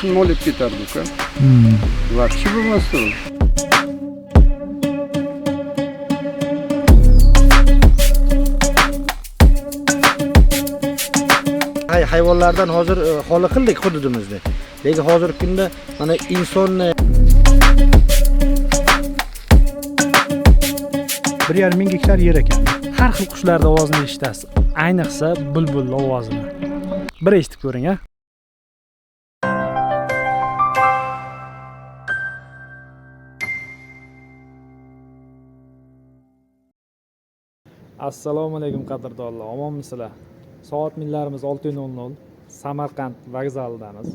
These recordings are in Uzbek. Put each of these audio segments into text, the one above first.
Hammasini mol yeb ketardi uka. Вообще bo'lmasdi u. Hayvonlardan hozir xoli qildik hududimizni. Lekin hozirgi kunda mana insonni 1,5 ming gektar yer ekan. Har xil qushlarning ovozini eshitasiz. Ayniqsa bulbul ovozini. Bir eshitib ko'ring, a. Assalomu alaykum qadrdonlar, omonmisizlar? Soat millarimiz 6:00, Samarqand vokzalidamiz.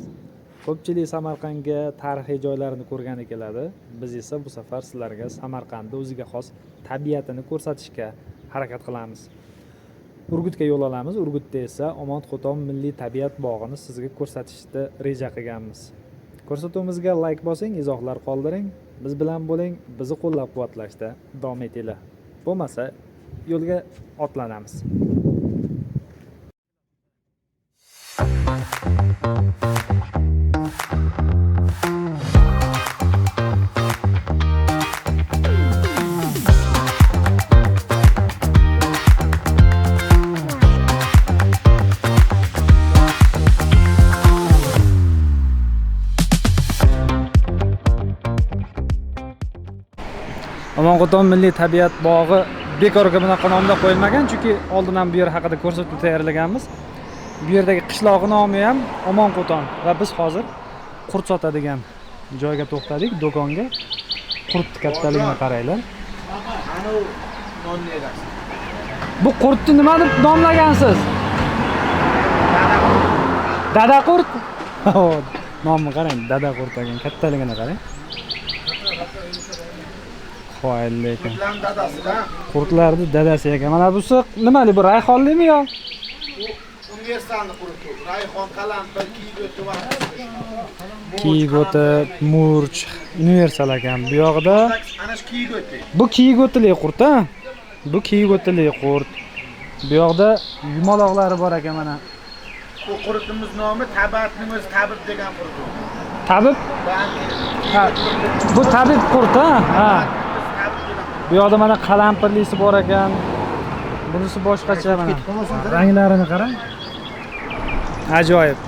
Ko'pchilik Samarqandga tarixiy joylarini ko'rgani keladi. Biz esa bu safar sizlarga Samarqandni o'ziga xos tabiatini ko'rsatishga harakat qilamiz. Urgutga yo'l olamiz. Urgutda esa Omon Qo'ton milliy tabiat bog'ini sizga ko'rsatishni reja qilganmiz. Ko'rsatuvimizga like bosing, izohlar qoldiring, biz bilan bo'ling, bizni qo'llab-quvvatlashda davom etinglar. Bo'lmasa yo'lga otlanamiz. Omon Qo'ton milliy tabiat bog'i bekorga bunaqa nomda qo'yilmagan, chunki oldin ham bu yer haqida ko'rsatuv tayyorlaganmiz. Bu yerdagi qishlog'i nomi ham Omon Qo'ton va biz hozir qurt sotadigan joyga to'xtadik, do'konga. Qurtni kattaligini qaranglar. Bu qurtni nima deb nomlagansiz? Dada qurt. Nomini qarang, dada qurt ekan, kattaligini qarang. Qoyil lekin. Qurtlarni dadasi ekan. Mana busi nimali bu, rayhonlimi yo? Universalni qurti. Rayhon, qalampir, kiyik o'ti va kiyik o'ti, murch, universal ekan. Bu yoqda ana shu kiyik o'ti. Bu kiyik o'tili qurt, ha? Bu kiyik o'tili qurt. Bu yoqda yumaloqlari bor ekan mana. Bu qurtimiz nomi tabiatning o'zi tabib degan qurt. Tabib? Ha. Bu tabib qurt, ha? Ha. Bu yoqda mana qalampirlisi bor ekan. Bunisi boshqacha mana. Ranglarini qarang. Ajoyib.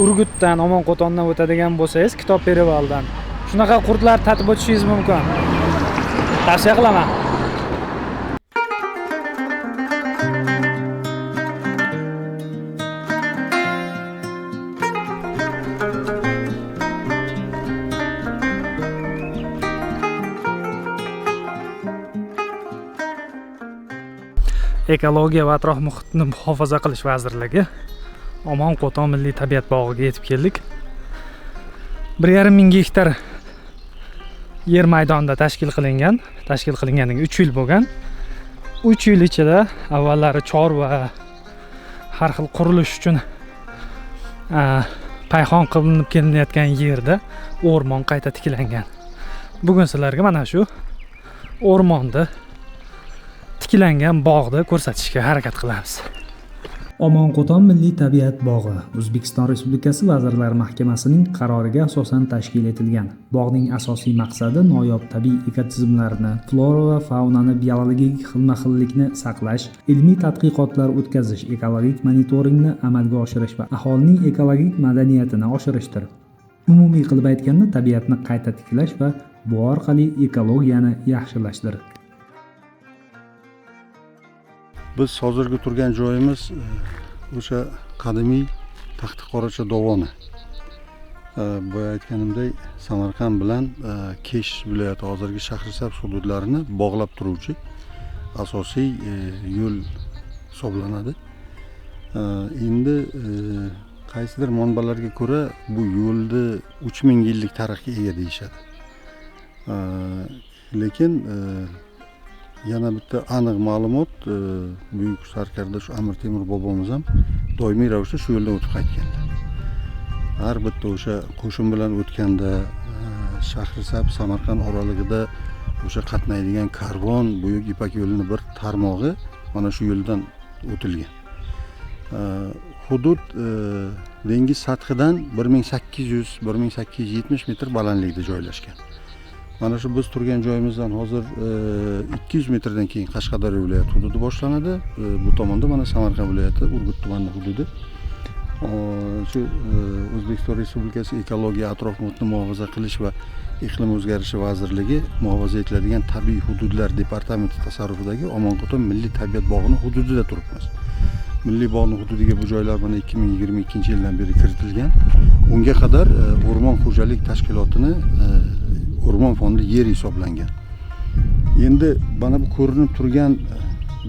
Urgutdan, Omon Qo'tondan o'tadigan bo'lsangiz, Kitob Perivaldan shunaqa qurtlar tatib o'tishingiz mumkin. Tavsiya qilaman. Ekologiya va atrof muhitni muhofaza qilish vazirligi Omon Qo'ton milliy tabiat bog'iga yetib keldik. 1,5 ming gektar yer maydonida tashkil qilingan. Tashkil qilinganiga 3 yil bo'lgan. 3 yil ichida avvallari chorva har xil qurilish uchun payhon qilinib kelinayotgan yerda o'rmon qayta tiklangan. Bugun sizlarga mana shu o'rmonda tiklangan bog'ni ko'rsatishga harakat qilamiz. Omon Qo'ton milliy tabiat bog'i O'zbekiston Respublikasi Vazirlar Mahkamasining qaroriga asosan tashkil etilgan. Bog'ning asosiy maqsadi noyob tabiiy ekotizimlarni, flora va faunani biologik xilma-xillikni saqlash, ilmiy tadqiqotlar o'tkazish, ekologik monitoringni amalga oshirish va aholining ekologik madaniyatini oshirishdir. Umumiy qilib aytganda, tabiatni qayta tiklash va bu orqali ekologiyani yaxshilashdir. Biz hozirgi turgan joyimiz o'sha qadimiy Taxtiqoracha dovoni. Boya aytganimdek, Samarqand bilan Kesh viloyati hozirgi Shahrisabz hududlarini bog'lab turuvchi asosiy yo'l hisoblanadi. Endi qaysidir manbalarga ko'ra bu yo'lni 3000 yillik tarixga ega deyishadi. Lekin yana bitta aniq ma'lumot, buyuk sarkarda shu Amir Temur bobomiz ham doimiy ravishda shu yo'ldan o'tib qaytganlar. Har bitta o'sha qo'shin bilan o'tganda Shahrisabz Samarqand oralig'ida o'sha qatnaydigan karvon Buyuk Ipak yo'lining bir tarmog'i mana shu yo'ldan o'tilgan. Hudud dengiz sathidan 1800-1870 metr balandlikda joylashgan. Mana shu biz turgan joyimizdan hozir 200 metrdan keyin Qashqadaryo viloyati hududi boshlanadi. Bu tomonda mana Samarqand viloyati Urgut tumani hududi. Shu O'zbekiston Respublikasi Ekologiya, atrof muhitni muhofaza qilish va iqlim o'zgarishi vazirligi muhofaza etiladigan tabiiy hududlar departamenti tasarrufidagi Omonqo'ton milliy tabiat bog'ini hududida turibmiz. Milliy bog'ning hududiga bu joylar mana 2022-yildan beri kiritilgan. Unga qadar o'rmon xo'jalik tashkilotini o'rmon fondi yeri hisoblangan. Endi mana bu ko'rinib turgan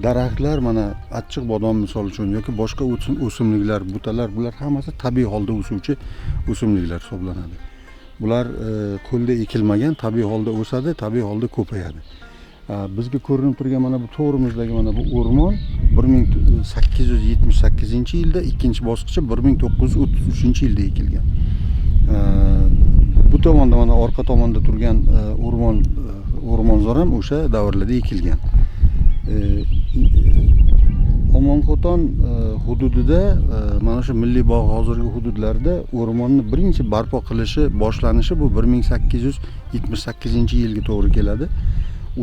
daraxtlar, mana achchiq bodom misol uchun yoki boshqa o'simliklar, butalar, bular hammasi tabiiy holda o'suvchi o'simliklar hisoblanadi. Bular qo'lda ekilmagan, tabiiy holda o'sadi, tabiiy holda ko'payadi. Bizga ko'rinib turgan mana bu to'g'rimizdagi mana bu o'rmon 1878-yilda, ikkinchi bosqichi 1933-yilda ekilgan. Bu tomonda mana orqa tomonda turgan o'rmonzor ham o'sha davrlarda ekilgan. Omonqo'ton hududida mana shu milliy bog' hozirgi hududlarda o'rmonni birinchi barpo qilishi boshlanishi bu 1878-yilga to'g'ri keladi.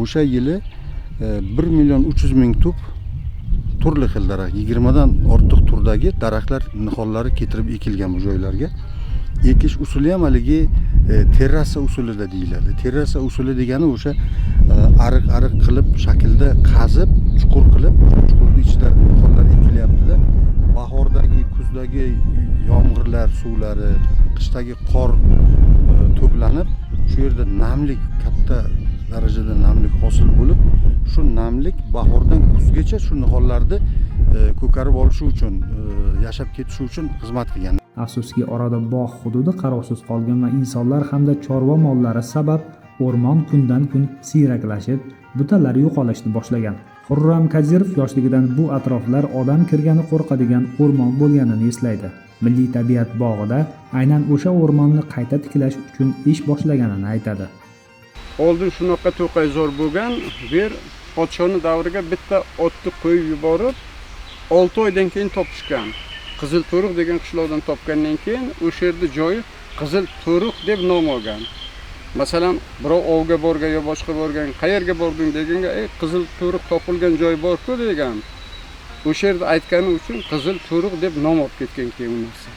O'sha yili 1 million 300 ming tup turli xil daraxt, 20 dan ortiq turdagi daraxtlar nihollari keltirib ekilgan bu joylarga. Ekish usuli ham haligi terrasa usulida deyiladi. Terrasa usuli degani o'sha ariq-ariq qilib shaklda qazib, chuqur qilib, chuqurning ichida nihollar ekilyapti-da. Bahordagi, kuzdagi yomg'irlar suvlari, qishdagi qor to'planib, shu yerda namlik, katta darajada namlik hosil bo'lib, shu namlik bahordan kuzgacha shu nihollarni ko'karib olishi uchun, yashab ketishi uchun xizmat qilgan. Afsuski, orada bog' hududi qarovsiz qolgan va insonlar hamda chorva mollari sabab o'rmon kundan kun siyraklashib, butalar yo'qolishni boshlagan. Xurram Kadirov yoshligidan bu atroflar odam kirgani qo'rqadigan o'rmon bo'lganini eslaydi. Milliy tabiat bog'ida aynan o'sha o'rmonni qayta tiklash uchun ish boshlaganini aytadi. Oldin shunaqa to'qayzor bo'lgan, bu yer podshoning davriga bitta otni qo'yib yuborib, 6 oydan keyin topishgan. Qizil To'riq degan qishloqdan topgandan keyin o'sha yerda joyi Qizil To'riq deb nom olgan. Masalan, birov ovga borgan yo boshqa borgan, qayerga bording deganga, "Ey, Qizil To'riq topilgan joy bor-ku" degan. O'sha yerda aytgani uchun Qizil To'riq deb nom olib ketgan keyin u narsa.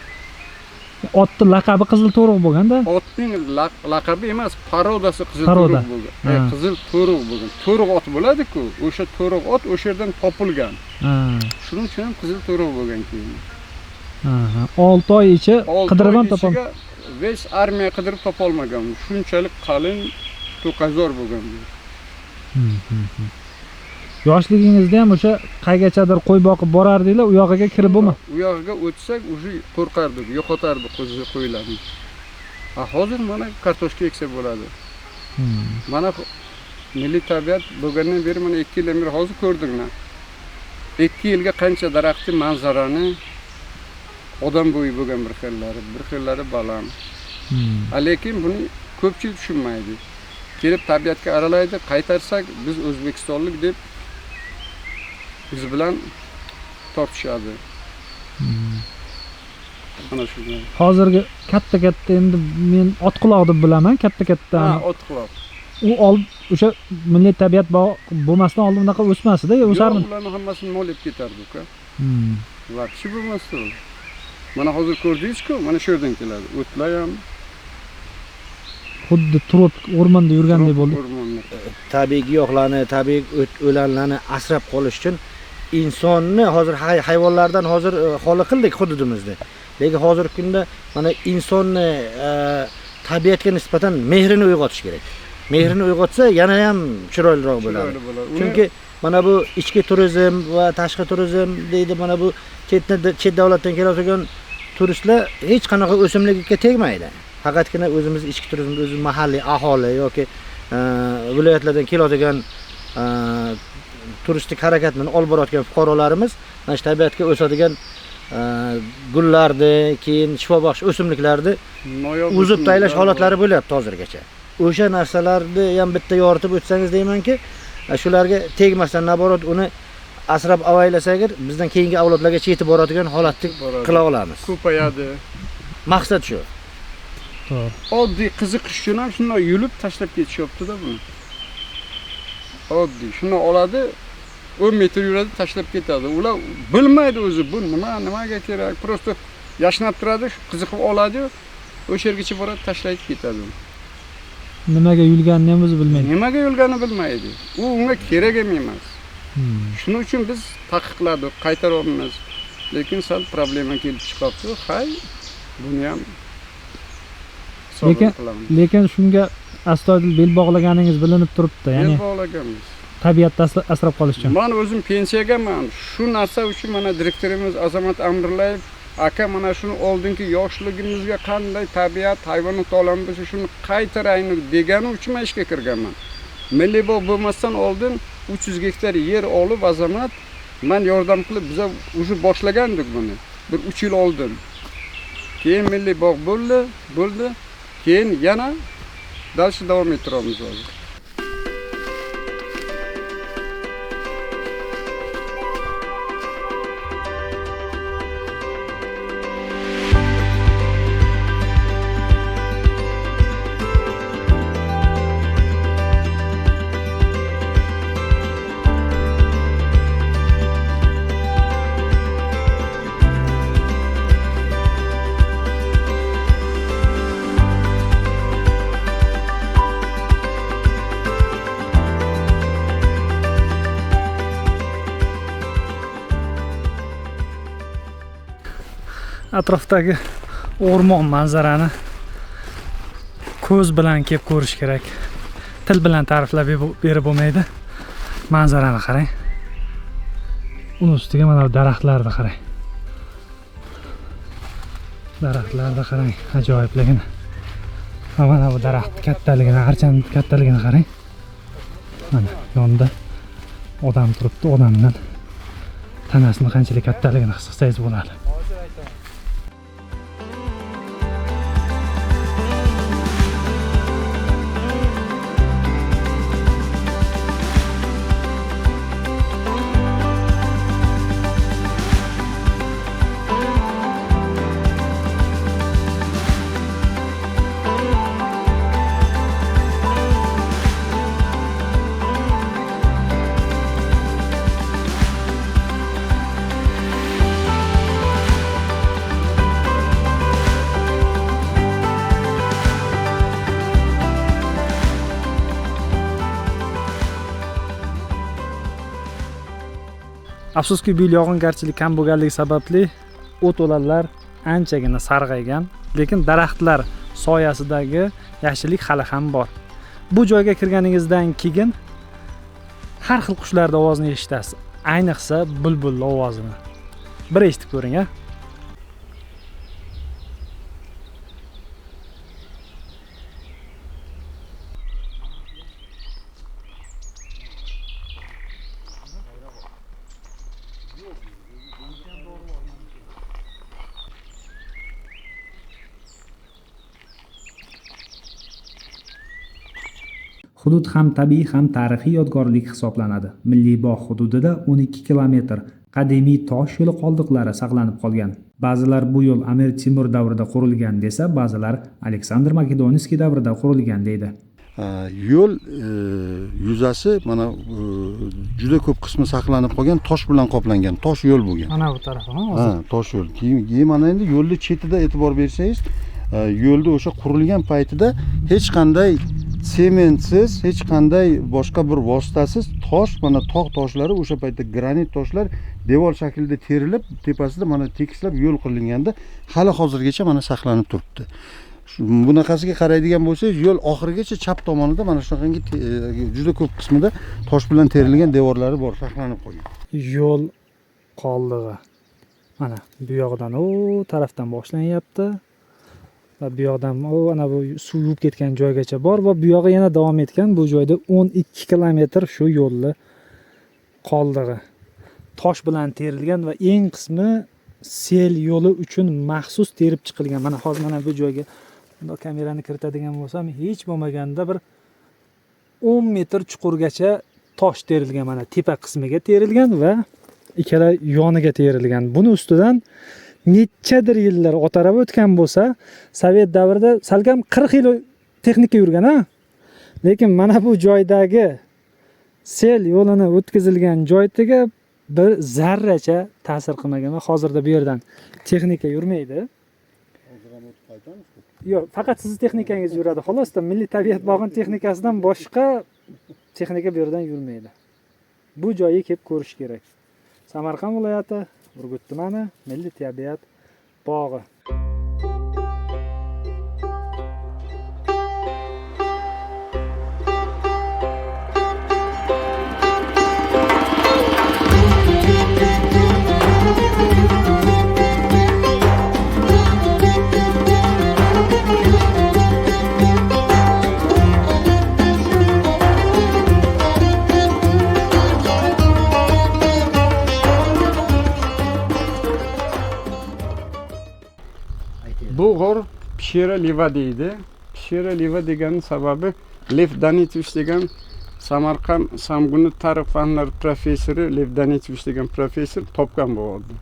Otni laqabi Qizil To'riq bo'lgan-da? Otning laqabi emas, parodasi Qizil To'riq bo'lgan. Qizil To'riq bo'lgan. To'riq ot bo'ladi-ku, o'sha to'riq ot o'sha yerdan topilgan. Shuning uchun ham Qizil To'riq bo'lgan keyin. 6 oy ichi qidirib ham topolmagan. Ves armiya qidirib topolmagan. Shunchalik qalin to'qayzor bo'lgan. Yoshligingizda ham o'sha qaygachadir qo'y boqib borardinglar, u yog'iga kirib bo'lma. U yog'iga o'tsak, уже qo'rqardik, yo'qotardik qo'ylarni. Hozir mana kartoshka eksa bo'ladi. Mana milliy tabiat bo'lgandan beri mana 2 yildan beri hozir ko'rdinglar. 2 yilga qancha daraxtni manzarani odam bo'yi bo'lgan bir xillari, bir xillari baland. Lekin buni ko'pchilik tushunmaydi. Kelib tabiatga aralaydi, qaytarsak biz o'zbekistonlik deb biz bilan tortishadi. Mana shunday. Hozirgi katta-katta endi men otquloq deb bilaman, katta-katta. Ha, otquloq. U o'sha milliy tabiat bog' bo'lmasdan oldin bunaqa o'smasdi-da, o'sarmidi? Yo'q, ularni hammasini mol yeb ketardi uka. Vaqti bo'lmasdi. Mana hozir ko'rdingiz-ku, mana shu yerdan keladi. O'tlar ham xuddi tropik o'rmonda yurgandek bo'ldi. Tabiiy giyohlarni, tabiiy o'lanlarni asrab qolish uchun insonni hozir hayvonlardan hozir xoli qildik hududimizni. Lekin hozirgi kunda mana insonni tabiatga nisbatan mehrini uyg'otish kerak. Mehrini uyg'otsa yana ham chiroyliroq bo'ladi. Chunki mana bu ichki turizm va tashqi turizm deydi, mana bu chet davlatdan keladigan turistlar hech qanaqa o'simlikka tegmaydi. Faqatgina o'zimiz ichki turizm, o'zimiz mahalliy aholi yoki viloyatlardan keladigan turistik harakatni olib borayotgan fuqarolarimiz mana shu tabiatga o'sadigan gullarni, keyin shifobaxsh o'simliklarni uzib taylash holatlari bo'lyapti hozirgacha. O'sha narsalarni ham bitta yoritib o'tsangiz deymanki, shularga tegmasdan naborot uni asrab avaylasak, bizdan keyingi avlodlargacha yetib boradigan holatni qila olamiz. Ko'payadi. Maqsad shu. To'g'ri. Oddiy qiziqish uchun ham shunday yulib tashlab ketishyapti-da buni. Oddiy shuni oladi, 10 metr yuradi, tashlab ketadi. Ular bilmaydi o'zi bu nima, nimaga kerak. Prosta yashnab turadi, qiziqib oladi-yu, o'sha yergacha boradi, tashlaydi ketadi. Nimaga yulganini ham o'zi bilmaydi. Nimaga yulganini bilmaydi. U unga kerak ham emas. Shuning uchun biz taqiqladik, qaytaryapmiz. Lekin sal problema kelib chiqyapti. Hay, buni ham lekin shunga astoydil bel bog'laganingiz bilinib turibdi. Ya'ni bel bog'laganmiz. Tabiatni asrab qolish uchun. Men o'zim pensiyagaman. Shu narsa uchun mana direktorimiz Azamat Amrillayev aka mana shuni oldingi yoshligimizga qanday tabiat, hayvonot olami bo'lsa shuni qaytaraylik degani uchun men ishga kirganman. Milliy bog' bo'lmasdan oldin 300 gektar yer olib Azamat men yordam qilib biz уже boshlagandik buni. Bir 3 yil oldin. Keyin milliy bog' bo'ldi. Keyin yana дальше davom ettiramiz hozir. Atrofdagi o'rmon manzarani ko'z bilan kelib ko'rish kerak. Til bilan ta'riflab berib bo'lmaydi. Manzarani qarang. Uni ustiga mana bu daraxtlarni qarang. Daraxtlarni qarang, ajoyibligini. Mana bu daraxt kattaligini, archani kattaligini qarang. Mana yonida odam turibdi, odamdan tanasini qanchalik kattaligini his qilsangiz bo'ladi. Afsuski bu yil yog'ingarchilik kam bo'lganligi sababli o't o'lanlar anchagina sarg'aygan, lekin daraxtlar soyasidagi yashillik hali ham bor. Bu joyga kirganingizdan keyin har xil qushlarning ovozini eshitasiz, ayniqsa bulbul ovozini. Bir eshitib ko'ring, a. Hudud ham tabiiy, ham tarixiy yodgorlik hisoblanadi. Milliy bog' hududida 12 kilometr qadimiy tosh yo'li qoldiqlari saqlanib qolgan. Ba'zilar bu yo'l Amir Temur davrida qurilgan desa, ba'zilar Aleksandr Makedonskiy davrida qurilgan deydi. Yo'l yuzasi mana juda ko'p qismi saqlanib qolgan, tosh bilan qoplangan, tosh yo'l bo'lgan. Mana bu tarafi, ha, hozir. Ha, tosh yo'l. Keyin mana endi yo'lni chetida e'tibor bersangiz, yo'lda o'sha qurilgan paytida hech qanday sementsiz, hech qanday boshqa bir vositasiz tosh, mana tog' toshlari o'sha paytda granit toshlar devor shaklida terilib, tepasida mana tekislab yo'l qilinganda hali hozirgacha mana saqlanib turibdi. Bunaqasiga qaraydigan bo'lsangiz, yo'l oxirigacha chap tomonida mana shunaqangi juda ko'p qismida tosh bilan terilgan devorlari bor, saqlanib qolgan. Yo'l qoldig'i mana bu yoqdan u tarafdan boshlanyapti. Va bu yoqdan u ana bu suv yuvib ketgan joygacha bor va bu yog'i yana davom etgan. Bu joyda 12 kilometr shu yo'lni qoldig'i tosh bilan terilgan va eng qismi sel yo'li uchun maxsus terib chiqilgan. Mana hozir mana bu joyga bundoq kamerani kiritadigan bo'lsam, hech bo'lmaganda bir 10 metr chuqurgacha tosh terilgan, mana tepa qismiga terilgan va ikkala yoniga terilgan. Buni ustidan nechadir yillar ot arava o'tgan bo'lsa, Sovet davrida salkam 40 yil texnika yurgan, ha? Lekin mana bu joydagi sel yo'lini o'tkazilgan joyga bir zarracha ta'sir qilmagan va hozirda bu yerdan texnika yurmaydi. Hozir ham o'tib qaytamiz-ku. Yo'q, faqat sizni texnikangiz yuradi xolosda. Milliy tabiat bog'ining texnikasidan boshqa texnika bu yerdan yurmaydi. Bu joyga kelib ko'rish kerak. Samarqand viloyati, Urgut tumani, Milliy tabiat bog'i. Bu g'or Pishera Leva deydi. Pishera Leva degani sababi Lev Danitovich degan Samarqand Samguni tarix fanlari professori Lev Danitovich degan professor topgan bu g'orni.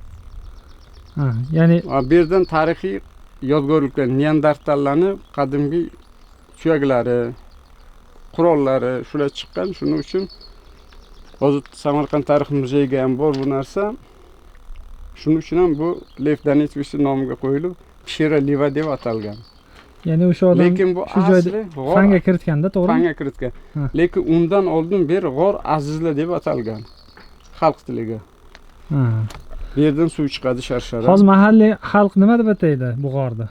Ha, ya'ni bu yerdan tarixiy yodgorliklar, neandertallarni qadimgi suyaklari, qurollari shular chiqqan. Shuning uchun hozir Samarqand tarix muzeyiga ham bor bu narsa. Shuning uchun ham bu Lev Danitovich nomiga qo'yilib Pishera Leva deb atalgan. Ya'ni o'sha odam lekin bu shu joyda fanga kiritganda, to'g'rimi? Fanga kiritgan. Lekin undan oldin bu yer g'or azizlar deb atalgan xalq tiliga. Bu yerdan suv chiqadi sharshara. Hozir mahalliy xalq nima deb ataydi bu g'orni?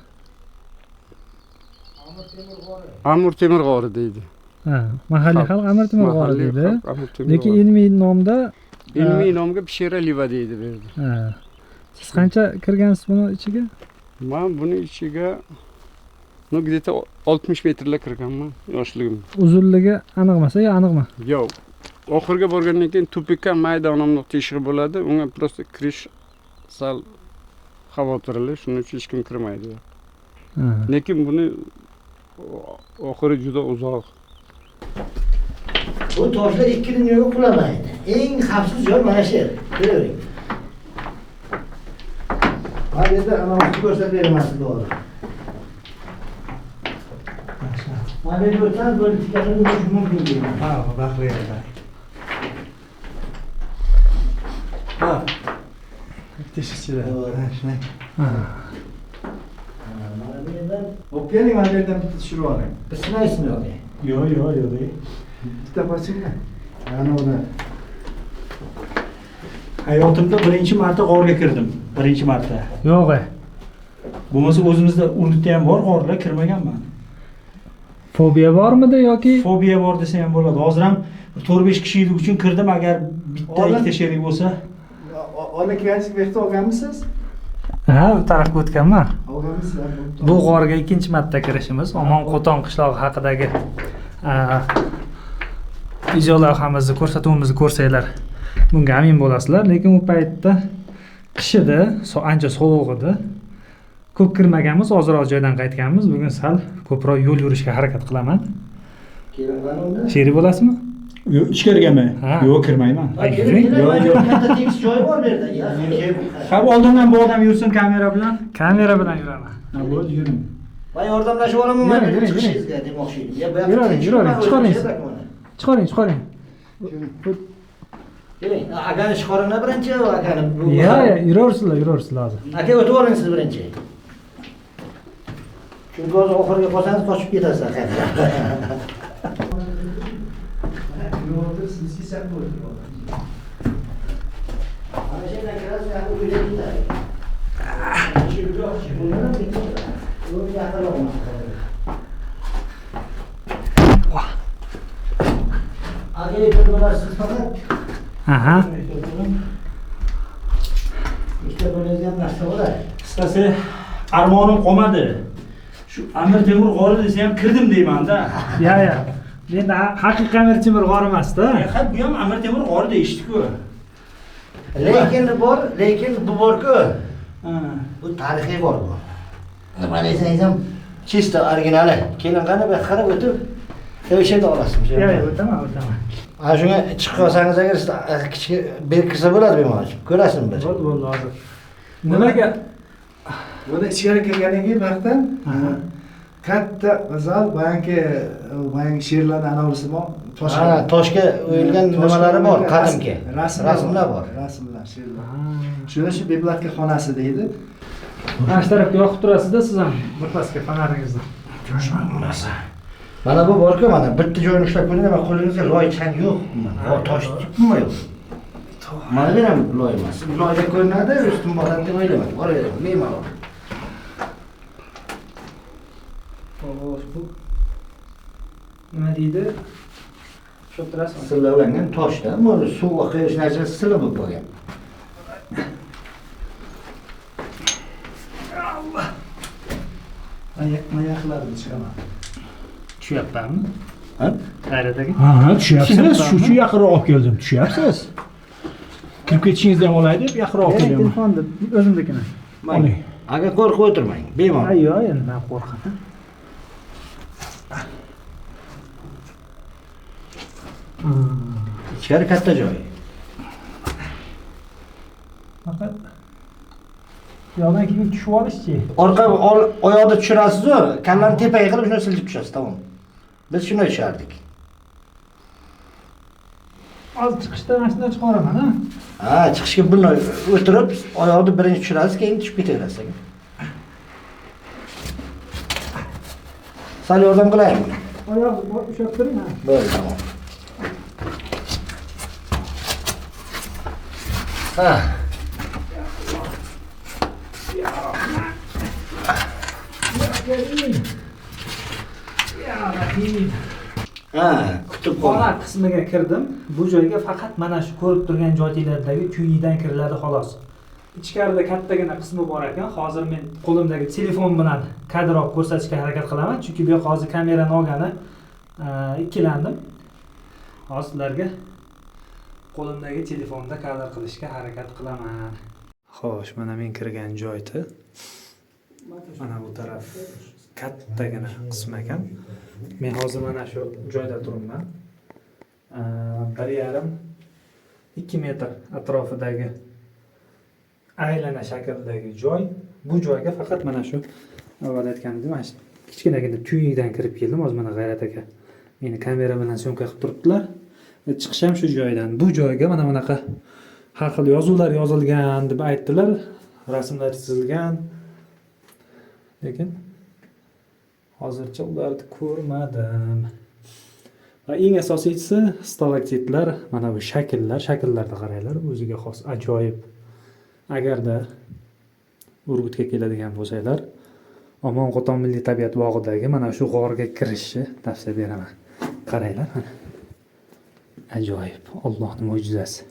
Amir Temur g'ori deydi. Ha, mahalliy xalq Amir Temur g'ori deydi. Lekin ilmiy nomda ilmiy nomga Pishera Leva deydi bu yerda. Ha. Siz qancha kirgansiz buni ichiga? Men buni ichiga ну где-то 60 metrlar kirganman yoshligimda. Uzunligi aniq emas, yo aniqmi? Yo'q. Oxirga borgandan keyin tupikka mayda onamliq teshig'i bo'ladi. Unga просто kirish sal xavotirli, shuning uchun hech kim kirmaydi. Lekin buni oxiri juda uzoq. Bu toshlar ikki dunyoga qulamaydi. Eng xavfsiz joy mana shu yer. Ko'ring. Mana bu yerda anonsni ko'rsatib beraman sizga hozir. Mana bu yerda o'tsangiz böyle tikasini ko'rish mumkin deyman. Ha, Bahriyadan. Ha. Teshikchilar. Ha, shunday. Mana bu yerdan olib keling, mana bu yerdan bitta tushirib oling. Pismaysizmi yoki? Yo'q, yo'q, yo'q. Bitta boshingda. Ana uni. Hayotimda birinchi marta g'orga kirdim. Birinchi marta. Yo'q. Bo'lmasa o'zimizda Urgutda ham bor g'orlar, kirmaganman. Fobiya bormidi yoki? Fobiya bor desa ham bo'ladi. Hozir ham 4-5 kishilik uchun kirdim, agar bitta ikkita sherik bo'lsa. Ola kelgansiz, bu yerda olganmisiz? Ha, u tarafga o'tganman. Olganmisiz? Bu g'orga ikkinchi marta kirishimiz. Omon Qo'ton qishlog'i haqidagi video loyihamizni, ko'rsatuvimizni ko'rsanglar bunga amin bo'lasizlar. Lekin u paytda qish edi, ancha sovuq edi. Ko'p kirmaganmiz, ozroq joydan qaytganmiz. Bugun sal ko'proq yo'l yurishga harakat qilaman. Sherik bo'lasizmi? Yo'q, ichkarigami? Yo'q, kirmayman. Yo'q, yo'q. Katta tekis joyi bor bu yerda. Ha, oldindan bu odam yursin kamera bilan. Kamera bilan yuraman. Ha, bo'ldi, yuring. Men yordamlashib olaman, mana chiqishingizga demoqchi edim. Yuring, yuring, chiqaring. Chiqaring, chiqaring. Keling, akani chiqaringlar birinchi, akani. Yo'q, yo'q, yuraversizlar, yuraversizlar hozir. Aka, o'tib oling siz birinchi. Chunki hozir oxiriga qolsangiz qochib ketasiz aka. Mana shu yerdan kirasiz, uyga ketadi. Aka, ehtiyot bo'lasiz faqat. Aha. Ikkita bo'ladigan ham narsa bo'ladi. Qisqasi, armonim qolmadi. Shu Amir Temur g'ori desa ham kirdim deyman-da. Ya, ya. Endi haqiqiy Amir Temur g'ori emas-da. Ha, bu ham Amir Temur g'ori deyishdi-ku. Lekin bor, lekin bu bor-ku. Bu tarixiy g'or bu. Nima desangiz ham чисто originali. Kelin qani bu yoqqa qarab o'tib, o'sha yerda olasiz. Yo'q, yo'q, o'taman, o'taman. Ana shunga chiqib qolsangiz agar siz kichik berib kirsa bo'ladi bemalol. Ko'rasizmi bir? Bo'ldi, bo'ldi hozir. Nimaga? Buni ichkari kirgandan keyin bu yoqdan katta zal, boyagi she'rlarni anovisi bor. Toshga, toshga o'yilgan nimalari bor, qadimgi. Rasmlar bor. Rasmlar, she'rlar. Shuni shu Beblatka xonasi deydi. Mana shu tarafga yoqib turasiz-da siz ham birpasga fonaringizni. Ko'rishmang bo'lmasa. Mana bu bor-ku, mana bitta joyini ushlab ko'ring, mana qo'lingizga loy chang yo'q. Mana tosh tipmi yo'q. Mana bu ham loy emas. Loyda ko'rinadi, ustim bosadi deb o'ylamang. Boravering, bemalol. Xo'sh, bu nima deydi? Ushlab turasizmi? Sillovlangan toshda, bu suv oqayotish natijasida silla bo'lib qolgan. Oyoqlarimni chiqaman. Tushyapmanmi? Ha? G'ayrat aka. Ha, tushyapsiz. Shu uchun yaqinroq olib keldim. Tushyapsiz. Kirib ketishingizni ham olay deb yaqinroq olib kelyapman. Telefonni o'zimnikini. Oling. Aka qo'rqib o'tirmang, bemalol. Yo'q, endi men qo'rqaman. Ichkari katta joy. Faqat yoqdan keyin tushib olishchi. Orqa oyoqda tushirasiz-u, kallani tepaga qilib shuni siljib tushasiz, tamom. Biz shunday tushardik. Hozir chiqishda mana shunday chiqaveraman, ha? Ha, chiqishga buni o'tirib, oyoqni birinchi tushirasiz, keyin tushib ketaverasiz. Sal yordam qilaymi? Oyoqni ushlab turing, ha. Bo'ldi, tamom. Ha. Ha, kutubxona qismiga kirdim. Bu joyga faqat mana shu ko'rib turgan joylardagi tuynidan kiriladi xolos. Ichkarida kattagina qismi bor ekan. Hozir men qo'limdagi telefon bilan kadr olib ko'rsatishga harakat qilaman, chunki bu yoqqa hozir kamerani olgani ikkilandim. Hozir sizlarga qo'limdagi telefonda kadr qilishga harakat qilaman. Xo'sh, mana men kirgan joyda. Mana bu taraf kattagina qism ekan. Men hozir mana shu joyda turibman. 1,5-2 metr atrofidagi aylana shaklidagi joy. Bu joyga faqat mana shu avval aytganimdek, mana shu kichkinagina tuynidan kirib keldim. Hozir mana G'ayrat aka meni kamera bilan syomka qilib turibdilar. Chiqish ham shu joydan. Bu joyga mana bunaqa har xil yozuvlar yozilgan deb aytdilar, rasmlar chizilgan. Lekin hozircha ularni ko'rmadim. Va eng asosiysi stalaktitlar, mana bu shakllar, shakllarni qaranglar, o'ziga xos ajoyib. Agarda Urgutga keladigan bo'lsanglar, Omon Qo'ton Milliy tabiat bog'idagi mana shu g'orga kirishni tavsiya beraman. Qaranglar mana. Ajoyib, Allohning mo'jizasi.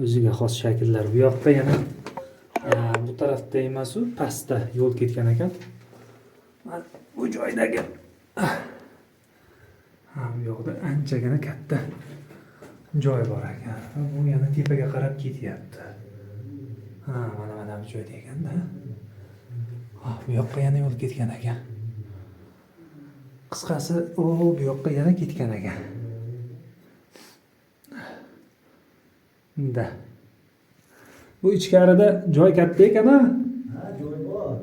O'ziga xos shakllar. Bu yoqda yana bu tarafda emas, u pastda yo'l ketgan ekan. Bu joydagi ha, bu yoqda anchagina katta joy bor ekan. Bu yana tepaga qarab ketyapti. Ha, mana bu joyda ekanda. Ha, bu yoqqa yana yo'l ketgan ekan. Qisqasi, u bu yoqqa yana ketgan ekan. Da. Bu ichkarida joy katta ekan, ha? Ha, joy bor.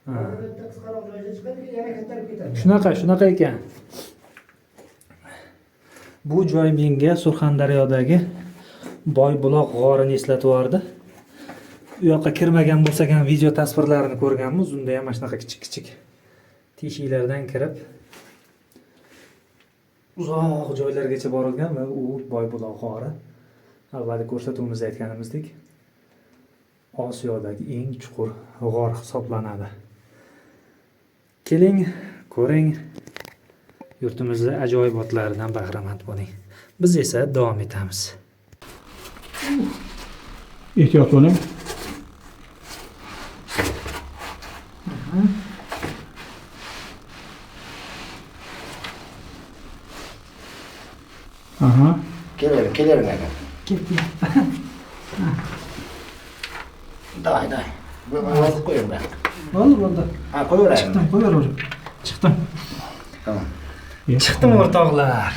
Ha. Bitta qisqaroq joyga chiqadi, yana kattarib ketadi. Shunaqa ekan. Bu joy menga Surxondaryodagi Boybuloq g'orini eslatib yubordi. U yoqqa kirmagan bo'lsak ham video tasvirlarini ko'rganmiz. Unda ham mana shunaqa kichik-kichik teshiklardan kirib uzoq joylargacha borilgan va u Boybuloq g'ori avvalgi ko'rsatuvimizda aytganimizdek Osiyodagi eng chuqur g'or hisoblanadi. Keling, ko'ring, yurtimizni ajoyibotlaridan bahramand bo'ling. Biz esa davom etamiz. Ehtiyot bo'ling. Aha. Kelavering aka. Ketyapti. Davay, davay. Bu yozib qo'ying bu yoqqa. Bo'ldi. Ha, qo'yaveraymi? Chiqdim, qo'yaverib. Chiqdim. Tamom. Chiqdim o'rtoqlar.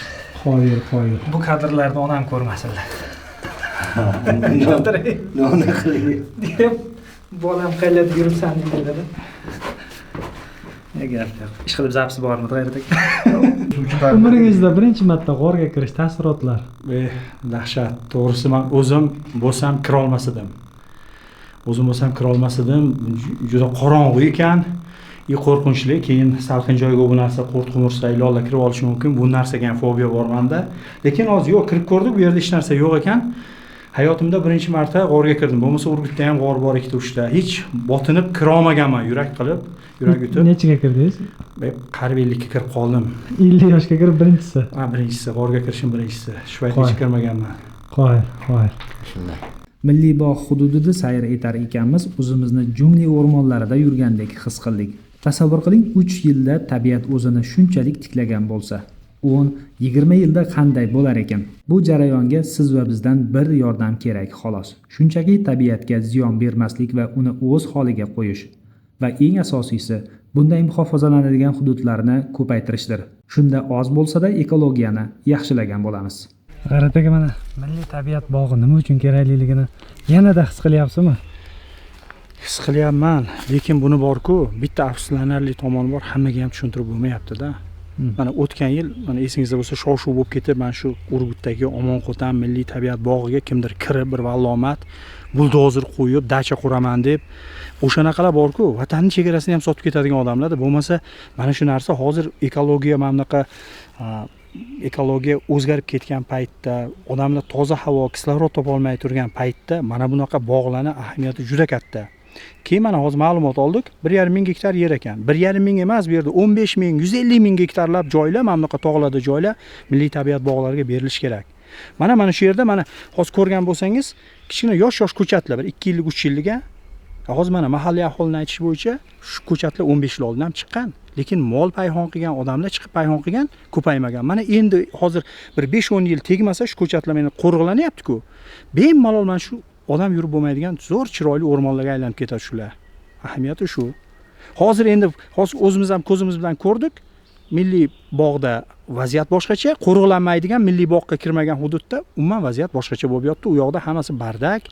Qoyil, qoyil. Bu kadrlarni onam ko'rmasinlar. Nima qiling? Deb bolam qayerda yuribsan deydilar. Ne gap yo'q. Ishqilib zapisi bormi G'ayrat aka? Umringizda birinchi marta g'orga kirish taassurotlar. Dahshat. To'g'risi men o'zim bo'lsam kirolmas edim. O'zim bo'lsam kirolmas edim. Juda qorong'u ekan. Qo'rqinchli. Keyin salqin joyga bu narsa qurt, qumursqa, ilonlar kirib olishi mumkin. Bu narsaga ham fobiya bor menda. Lekin hozir yo'q, kirib ko'rdik, bu yerda hech narsa yo'q ekan. Hayotimda birinchi marta g'orga kirdim. Bo'lmasa Urgutda ham g'or bor 2-3 ta. Hech botinib kira olmaganman, yurak qilib, yurak yutib. Nechiga kirdingiz? Qariyb 50 ga kirib qoldim. 50 yoshga kirib birinchisi. Ha, birinchisi, g'orga kirishim birinchisi. Shu paytgacha kirmaganman. Qoyil, qoyil. Shunday. Milliy bog' hududida sayr etar ekanmiz, o'zimizni jungli o'rmonlarida yurgandek his qildik. Tasavvur qiling, 3 yilda tabiat o'zini shunchalik tiklagan bo'lsa, 10-20 yilda qanday bo'lar ekan? Bu jarayonga siz va bizdan bir yordam kerak xolos. Shunchaki tabiatga ziyon bermaslik va uni o'z holiga qo'yish. Va eng asosiysi, bunday muhofazalanadigan hududlarni ko'paytirishdir. Shunda oz bo'lsa-da ekologiyani yaxshilagan bo'lamiz. G'ayrat aka, mana milliy tabiat bog'i nima uchun kerakliligini yanada his qilyapsizmi? His qilyapman, lekin buni bor-ku, bitta afsuslanarli tomoni bor, hammaga ham tushuntirib bo'lmayapti-da. Mana o'tgan yil, mana esingizda bo'lsa, shov-shuv bo'lib ketib, mana shu Urgutdagi Omonqo'tan milliy tabiat bog'iga kimdir kirib, bir vallomat buldozer qo'yib, dacha quraman deb, o'shanaqalar bor-ku, vatanning chegarasini ham sotib ketadigan odamlar-da. Bo'lmasa, mana shu narsa hozir ekologiya mana bunaqa ekologiya o'zgarib ketgan paytda, odamlar toza havo, kislorod topa olmay turgan paytda mana bunaqa bog'larning ahamiyati juda katta. Keyin mana hozir ma'lumot oldik, 1,5 ming gektar yer ekan. 1,5 ming emas, bu yerda 15 ming, 150 ming gektarlab joylar, mana bunaqa tog'larda joylar milliy tabiat bog'lariga berilishi kerak. Mana shu yerda mana hozir ko'rgan bo'lsangiz, kichkina yosh-yosh ko'chatlar, bir 2 yillik, 3 yillik. Hozir mana mahalliy aholining aytishi bo'yicha shu ko'chatlar 15 yil oldin ham chiqqan, lekin mol payhon qilgan odamlar chiqib payhon qilgan, ko'paymagan. Mana endi hozir bir 5-10 yil tegmasa shu ko'chatlar meni qo'riqlanyapti-ku. Bemalol mana shu odam yurib bo'lmaydigan zo'r chiroyli o'rmonlarga aylanib ketadi shular. Ahamiyati shu. Hozir endi hozir o'zimiz ham ko'zimiz bilan ko'rdik, milliy bog'da vaziyat boshqacha, qo'riqlanmaydigan milliy bog'ga kirmagan hududda umuman vaziyat boshqacha bo'lib yotdi. U yoqda hammasi bardak,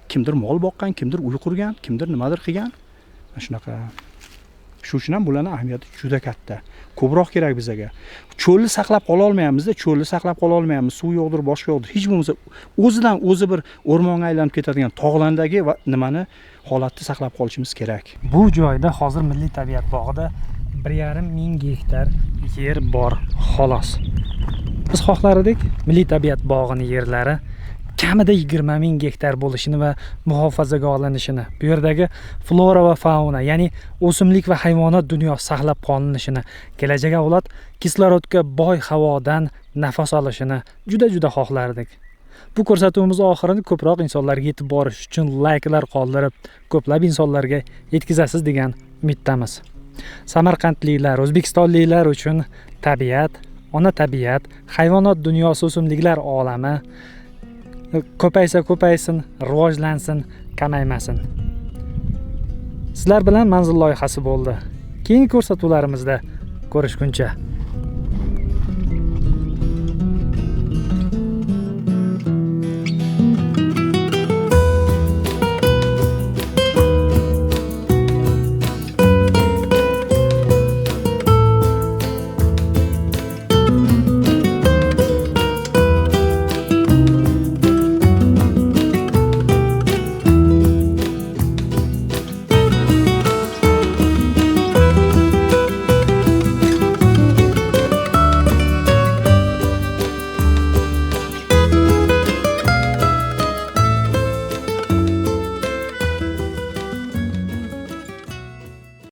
kimdir mol boqqan, kimdir uy qurgan, kimdir nimadir qilgan. Mana shunaqa. Shu uchun ham bularning ahamiyati juda katta. Ko'proq kerak bizga. Cho'lni saqlab qola olmayapmiz-da, cho'lni saqlab qola olmayapmiz. Suv yo'qdir, boshqa yo'qdir. Hech bo'lmasa o'zidan o'zi bir o'rmonga aylanib ketadigan tog'lardagi va nimani holatni saqlab qolishimiz kerak. Bu joyda hozir milliy tabiat bog'ida 1,5 ming gektar yer bor xolos. Biz xohlar edik milliy tabiat bog'ining yerlari kamida 20 ming gektar bo'lishini va muhofazaga olinishini, bu yerdagi flora va fauna, ya'ni o'simlik va hayvonot dunyosi saqlab qolinishini, kelajak avlod kislorodga boy havodan nafas olishini juda-juda xohlardik. Bu ko'rsatuvimiz oxirini ko'proq insonlarga yetib borish uchun layklar qoldirib, ko'plab insonlarga yetkazasiz degan umiddamiz. Samarqandliklar, o'zbekistonliklar uchun tabiat, ona tabiat, hayvonot dunyosi, o'simliklar olami ko'paysa ko'paysin, rivojlansin, kamaymasin. Sizlar bilan Manzil loyihasi bo'ldi. Keyingi ko'rsatuvlarimizda ko'rishguncha.